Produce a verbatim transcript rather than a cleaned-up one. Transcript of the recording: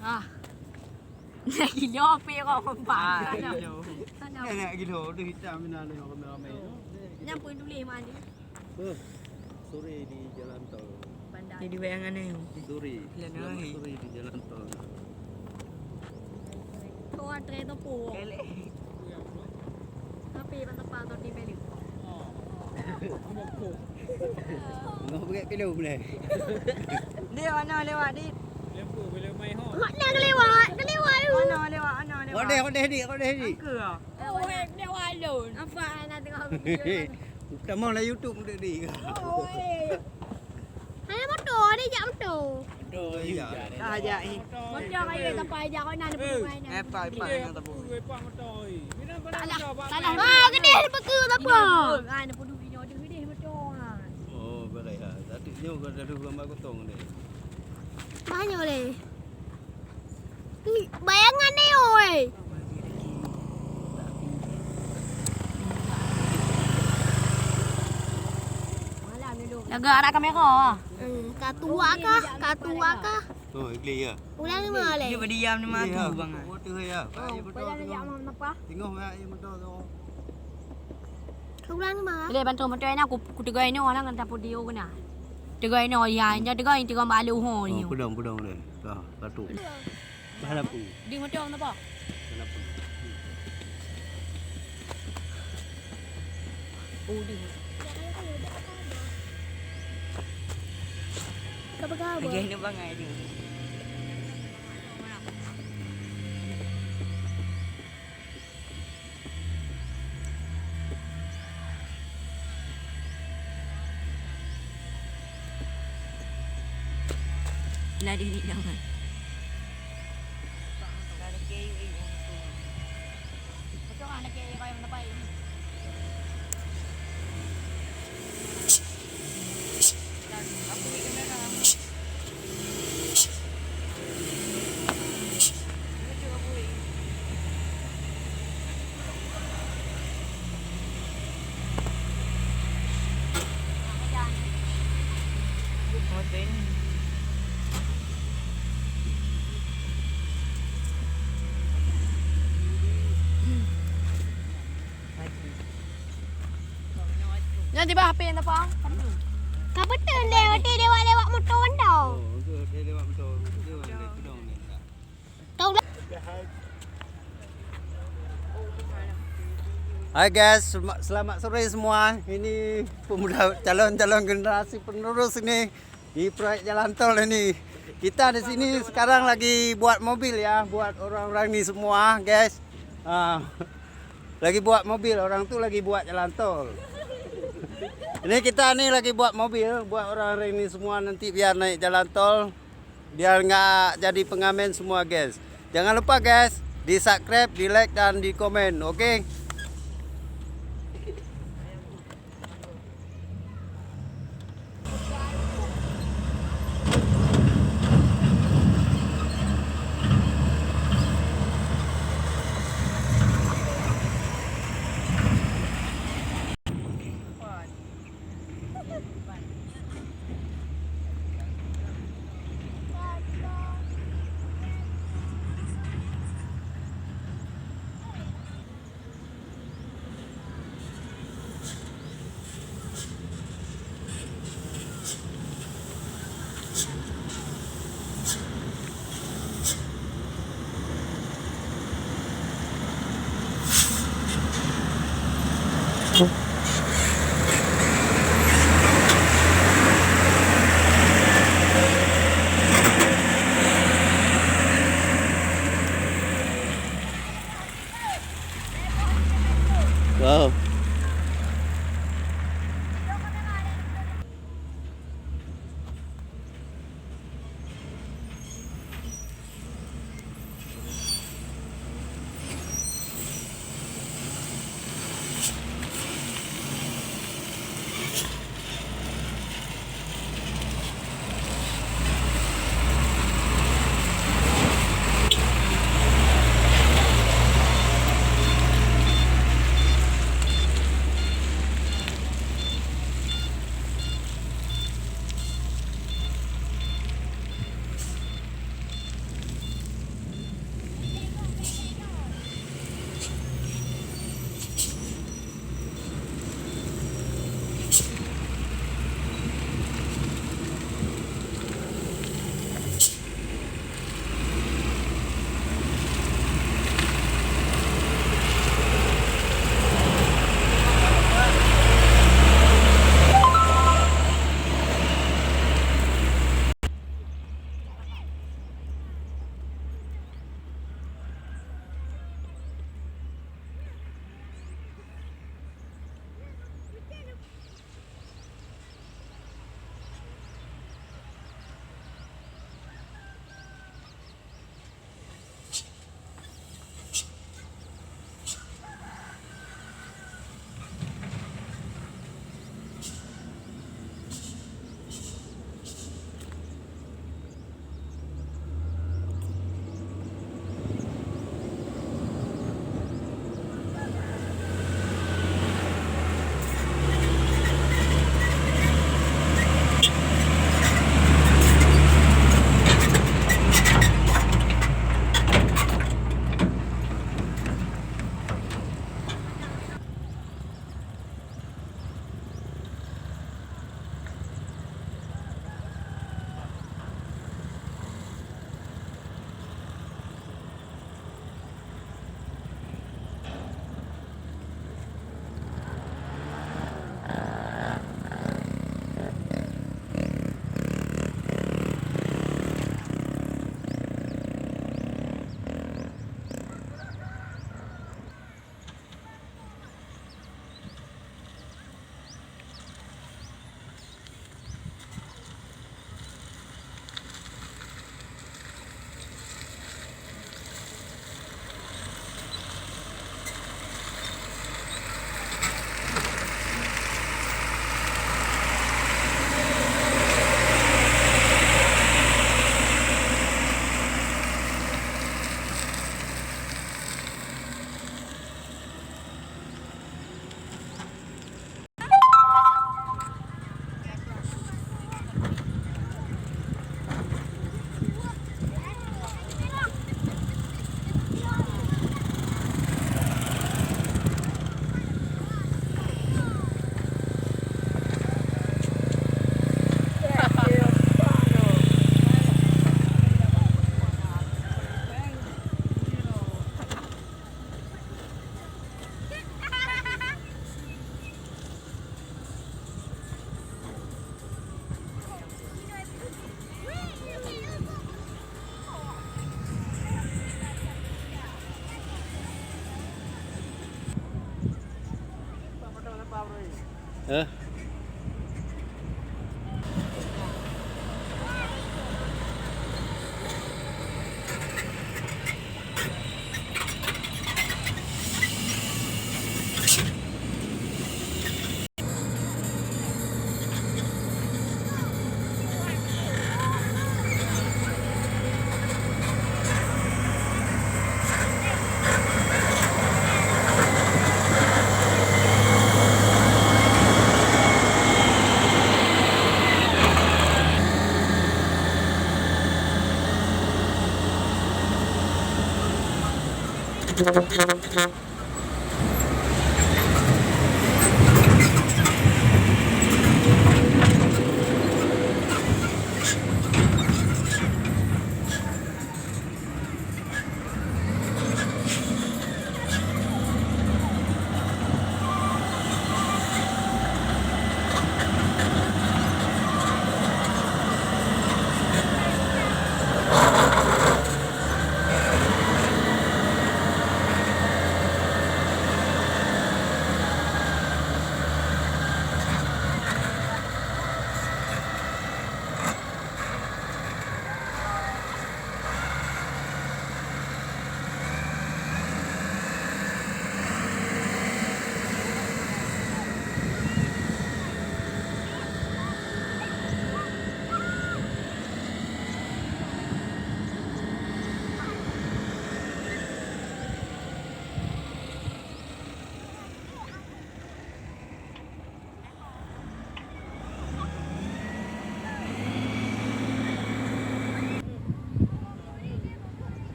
Ah. Nak gilo api kau mempan. Ah, gilo. Nak gilo, udah hitam ni, ada orang ramai-ramai. Nyampe tulis mana? Eh, sore di jalan tol. Jadi bayangan ni. Sore. Selamat sore di jalan tol. Kau antre tu pun. Tapi ban tepat tu di beli. Ngah pakai pelom leh. Dia mana lewat, Dit? Lempu bila mai ho. Hok dah kelewat, kelewat. Mana lewat, mana lewat? Hodeh, hodeh, Dik, hodeh, Dik. Angka ah. Oh, eh, dia walon. Apa nak tengok video? Utama lah YouTube dek, Dik. Oh, eh. Hana motor, dia jak motor. Motor, iya. Dah jak, eh. Motor kaya sampai jak kau nak. Eh, pak, pak, yang tak boleh. Salah. Ah, gede, dia peku tak apa. Ah, nak padu video dia gede motor. Oh, boleh lah. Tadi nyoe kau dah dua gambar kosong ni. Banyak leh. Ih, bayangan ni, oi. Laga arah kamera. Hmm, ka tuak kah? Ka tuak kah? Oh, Iblis ya. Ulang lima leh. Dia berdiam ni mah tu bangai. Oh, tu ya. Tengok ya, ya motor tu. Ulang lima. Leh bantu motor ni aku, aku tegai ni orang kata pun dia kena. Tegai ni ya, nya tegai, tegai bak alu ho ni. Oh, pedang, pedang deh. Dah, satu. Dah lampu. Di motor kenapa? Dah lampu. Oh, di. Kau pegang apa? Lagi ni bangai dia. Nah, dia ni jangan. Nyan tiba H P nyan apa? Ka beutôi deh, waktu lewat-lewat motor dah. Oh, beutôi lewat motor. Beutôi lewat motor. Tahu lah. Hai guys, selamat sore semua. Ini pemuda, calon-calon generasi penerus ini. Di proyek jalan tol ini. Kita di sini sekarang lagi buat mobil ya, buat orang-orang ni semua, guys. Ah, lagi buat mobil, orang tu lagi buat jalan tol. Ini kita ni lagi buat mobil, buat orang-orang ni semua nanti biar naik jalan tol, biar nggak jadi pengamen semua, guys. Jangan lupa, guys, di subscribe, di like, dan di komen, oke? Eh?